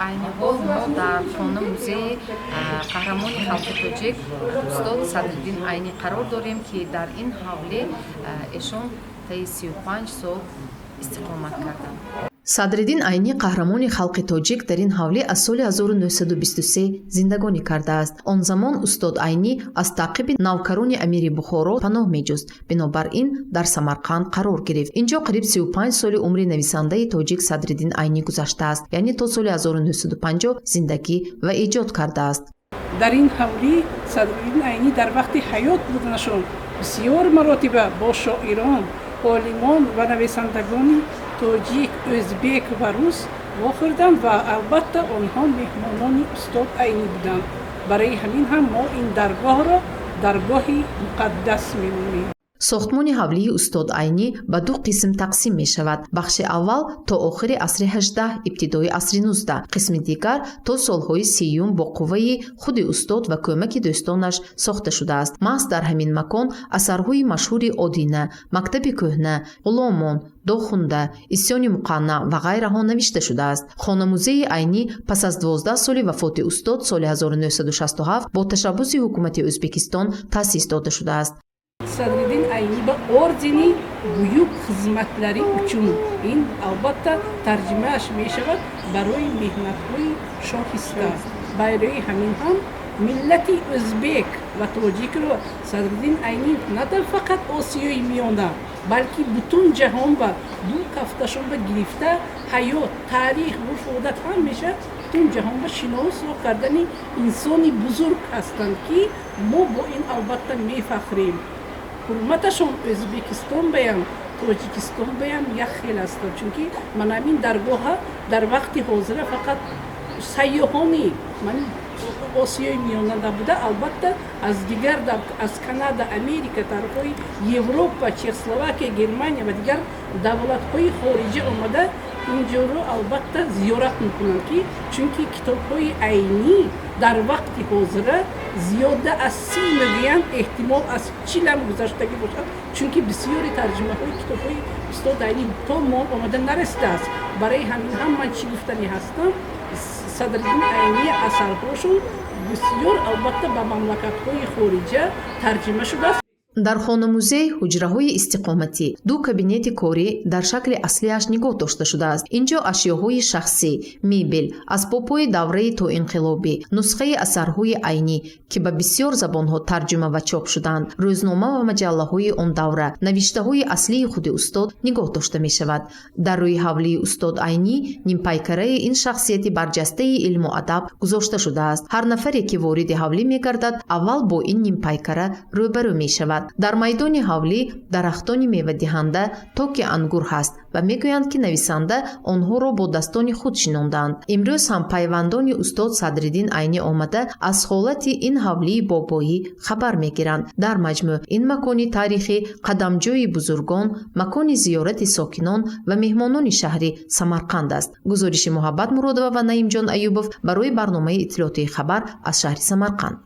Айни ҳол мо дар хона музеи қаҳрамони халқи тоҷик устод Садриддин Айнӣ қарор дорем, ки дар ин ҳавлӣ эшон таи 35 сол истиқомат карданд. Садриддин Айнӣ, қаҳрамони халқи тоҷик, дар ин ҳавлӣ аз соли 1923 зиндагонӣ кардааст. Он замон устод Айнӣ аз таъқиби навкарони амири Бухоро паноҳ меҷуст, бинобар ин дар Самарқанд қарор гирифт. Инҷо қариб 35 соли умри нависандаи тоҷик Садриддин Айнӣ гузаштааст, яъне то соли 1950 зиндагӣ ва эҷод кардааст. Дар ин ҳавлӣ Садриддин Айнӣ дар вақти ҳаёт буданашон бисёр маротиба бо шоирон, олимон ва нависандагони тоҷик, ӯзбек ва рус вохӯрданд ва албатта онҳо меҳмонони устод Айнӣ буданд. Барои ҳамин ҳам мо ин даргоҳро даргоҳи муқаддас меномем. Сохтмони ҳавлии устод Айнӣ ба ду қисм тақсим мешавад. Бахши аввал то охири асри 18, ибтидои асри 19, қисми дигар то солҳои 30-юм бо қувваи худи устод ва кӯмаки дӯстонаш сохта шудааст. Маҳз дар ҳамин макон асарҳои машҳури «Одина», «Мактаби кӯҳна», «Ғуломон», «Дохунда», «Исёни муқаннаъ» ва ғайраҳо навишта шудааст. Хонамузеи Айнӣ пас аз 12 соли вафоти устод соли 1967 бо ташаббуси ҳукумати Ӯзбекистон таъсис дода шудааст. Садриддин Айнӣ ба ордени «Буюк хизматлари учун», ин албатта тарҷимааш мешавад «барои меҳнатҳои шоҳиста». Барои ҳамин ҳам миллати ӯзбек ва тоҷикро Садриддин Айнӣ на фақат Осиёи Миёна, балки бутун ҷаҳон ба ду кафташонба гирифта, ҳаёт, таърих, урфу одат, ҳамеша бутун ҷаҳонба шиносо кардани инсони бузург ҳастанд, ки мо бо ин албатта мефахрем. Ҳурматашон Ӯзбекистон баям, Тоҷикистон баям як хел ҳастанд, чунки ман ҳамин даргоҳа дар вақти ҳозира фақат сайёҳони ман Осиёи Миёна набуда, албатта аз дигар, аз Канада, Америка, тарафҳои Европа, Чехословакия, Германия ва дигар давлатҳои хориҷӣ омада инҷоро албатта зиёрат мекунанд, ки чунки китобҳои Айнӣ дар вақти ҳозира зиёда аз 30 мегӯянд, эҳтимол аз 40-ам гузаштагӣ бошад, чунки бисёри тарҷумаҳои китобҳои устод Айнӣ то мо омада нарасидааст. Барои ҳамин ҳам ман чӣ гуфтанӣ ҳастам: Садриддин Айнӣ асарҳошон бисёр албатта ба мамлакатҳои хориҷа тарҷима шудааст. Дар хонамузей ҳуҷраҳои истиқоматӣ, ду кабинети корӣ дар шакли аслиаш нигоҳ дошта шудааст. Инҷо ашёҳои шахсӣ, мебел, асбобҳои давраи тоинқилобӣ, нусхаи асарҳои Айнӣ, ки ба бисёр забонҳо тарҷума ва чоп шуданд, рӯзнома ва маҷаллаҳои он давра, навиштаҳои аслии худи устод нигоҳ дошта мешавад. Дар рӯи ҳавлии устод Айнӣ нимпайкараи ин шахсияти барҷастаи илму адаб гузошта шудааст. Ҳар нафаре, ки вориди ҳавлӣ мегардад, аввал бо ин нимпайкара рӯбарӯ мешавад. Дар майдони ҳавлӣ дарахтони мевадиҳанда, токи ангур ҳаст ва мегӯянд, ки нависанда онҳоро бо дастони худ шинондаанд. Имрӯз ҳам пайвандони устод Садриддин Айнӣ омада, аз ҳолати ин ҳавлии бобоӣ хабар мегиранд. Дар маҷмӯъ ин макони таърихӣ қадамҷои бузургон, макони зиёрати сокинон ва меҳмонони шаҳри Самарқанд аст. Гузориши Муҳаббат Муродова ва Наимҷон Аюбов барои барномаи иттилоотии «Хабар» аз шаҳри Самарқанд.